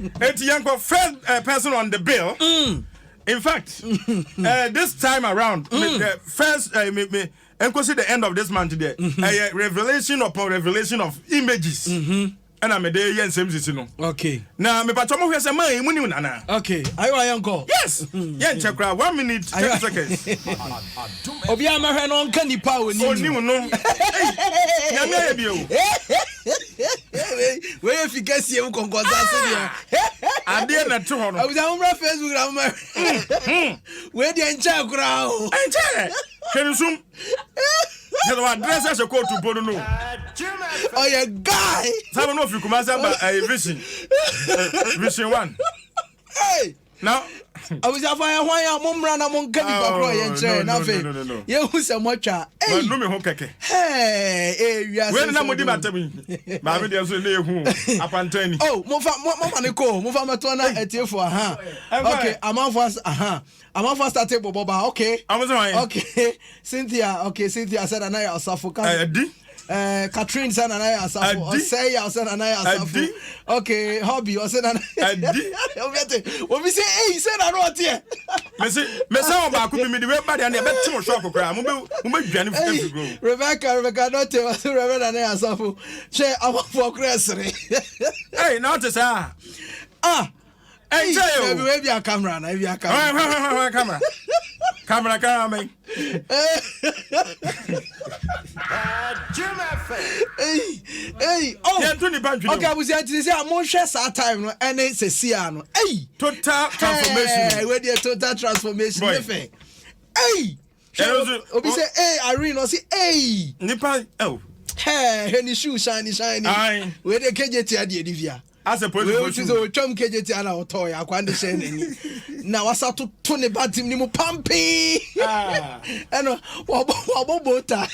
Eti yɛnkɔ first person on the bill. In fact, this time around, me, the first me nkosi the end of this month there, revelation upon revelation of images. Ɛna me de yɛ nsɛm sisi no. Na mepatwa mo hwɛ sɛ maa yi mu ni nana. Okay, ayiwa, yɛnkɔ. Yes, yɛn nkyɛ koraa, 1 minute 30 seconds. Obiara mɛhwɛ no, ɔnka nipa a onim. Onim no. Ei, Nyame ayɛ bi o. Wei yɛ fi kɛseɛ mu kɔnkɔnsa ase deɛ. Adeɛ na ɛte hɔ no. Abusa, mommra Facebook na momma wei deɛ nkyɛn koraa o. Ɛnkyɛ hwɛ ne sum. Yɛ sɛ wadress ahyɛ kootu mpo no. Ɔyɛ guy. Sábà náà fi Kumasi aba ɛyɛ Vision One. Hey! Na Abusuafo, ayɛ hwan a mommra na monka nipa korɔ yɛ nkyerɛ na no, afei no. yɛhu sɛ moatwa. Ma nu mi ho kɛkɛ. Hey, wiase Wei na nsɛm mo di no. ma tɛm yi. Maame deɛ nso ne ehu apantan ni. Oh, mofa moma ne kɔ, mofa mɛtoa na atiefo aha. Ɛmfa. Okay, amanfo aha, amanfo start bɔbɔ ba, okay. Ɔmo sɛ wɔn. Okay, Cynthia, okay, Cynthia sɛ Nana yɛ Ɔsafo ka. Ɛdi. Catherine sɛ Nana yɛ Asafo. Adi. Ɔsɛ yɛ ɔsɛ Nana yɛ Asafo. Adi. Okay, hobby ɔsɛ Nana. Adi. Obi ate obi sɛ eyi sɛ Nana ɔteɛ. Mesi mesi wɔn baako bi mi di wei ba deɛ ɛbɛ te mo shop koraa mo bɛ dwane fi kuro. Rebecca Dɔte ɔsɛ Reverend Nana yɛ Asafo. Hwɛ, amanfoɔ kora ɛsere. Ɛy, na ɔte saa. Ah. Ɛnkyɛ yɛ o. Ebi wei bi a camera na ebi a camera. Hwɛ hwɛ hwɛ hwɛ, camera camera camera mɛ. Eyi eyi oh. Yɛn to nipa ntwene. Okay, abusua, ti sɛ monhwɛ saa time no ɛne sɛsi a no. Eyi. Total transformation. Hey, wei deɛ total transformation. Boy. Ne fɛ. Eyi. Ɛno nso- Obi sɛ ee Irene, ɔsi eyi. Nipa oh. Hɛɛ, hwɛ ne shoe, shiny shiny. Aye. Wei de kegye tia deɛ di fia. Asɛ Wei polisi wotu sɛ otwam kegye tia na ɔtɔɔ yɛ akwan de hyɛ n'ani. Na wasa toto ne ba tim ne mu pampee. Ah. Ɛno wabɔ bow tie.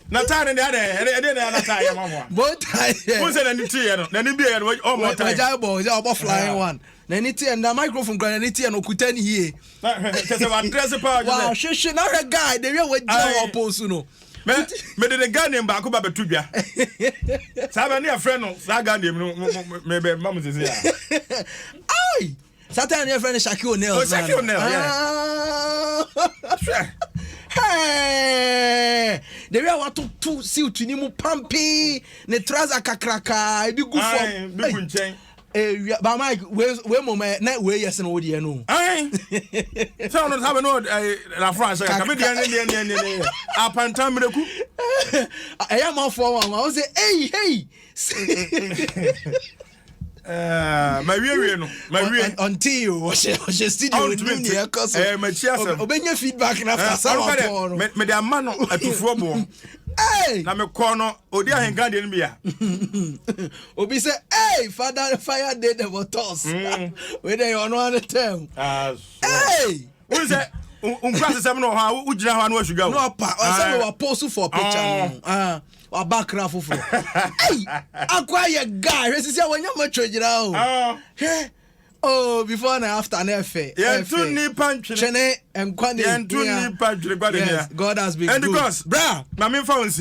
Na taa ne deɛ adɛ ɛdeɛ na yɛ taa yɛ ma ho a. Bow tie yɛ. Mo sɛ n'ani ti yɛ no, n'ani bi yɛ no, ɔmɔ taa. Wagya bɔ ɔgya ɔbɔ flying one. N'ani tiɛ na microphone kura n'ani tiɛ no, okuta ne yie. Kyɛ sɛ wadress paa ɔgye sɛ. Wahwehwɛ na hwɛ guy de wi a wagyina Aye. wɔ pose no. Mɛ mede ne Ghana baako ba bɛto dwa. Saa bɛ ne yɛfrɛ no saa Ghana mu no, mɛ bɛ ma mo sisi a. Ai! Satan ne yɛfrɛ no Shaquille O'Neal. Oh, Shaquille O'Neal, yeah. Ah. Hwɛ. Hey! De wi a watoto suit ni mu pampee, ne trouser kakraka ebi gu Aye, fam. bi gu nkyɛn. Eh, ba Mike, wei mom na wei yɛ sene wo deɛ no. Ayi. Sɛ ɔno sábɛ no ɛɛ lafro ahyɛ kaka mi deɛ ne deɛ ne deɛ ne apantan mmireku. Ɛyɛ amanfoɔ wa ma wo sɛ ei hei. Ɛɛ, ma wie wie no ma wie. Ɔnte o, ɔhyɛ studio Ɔntumi onim nte. nea ɛkɔ so. Ɛɛ, makyi asɛm. Ɔbɛnya feedback na after sa Ɔno wapɔn kɔ no. dɛ mede ama no atufoɔ boɔ. Hey! Na mekɔ no odi ahenka deɛ no bi a. Obi sɛ hey, father fire dey the bottles. Wei de yɛ ɔno ane term. Hey! Wọ́n sɛ nkura sisɛm no wɔ hɔ a, wogyina hɔ a na wasuga o. Na ɔpa ɔsɛ wɔ pose for picture no. Ah, waba kra foforɔ. Hey! Akɔ ayɛ guy, hwɛ sisi a wɔnyɛ matwa gyina o. Hwɛ. Oh, before and after na ɛfɛ. Yɛnto nipa ntwene. Twene nkwa ne Yɛnto hia. nipa ntwene kwa de Yes, hia. God has been And good. because Bra. Maame nfa wɔn si.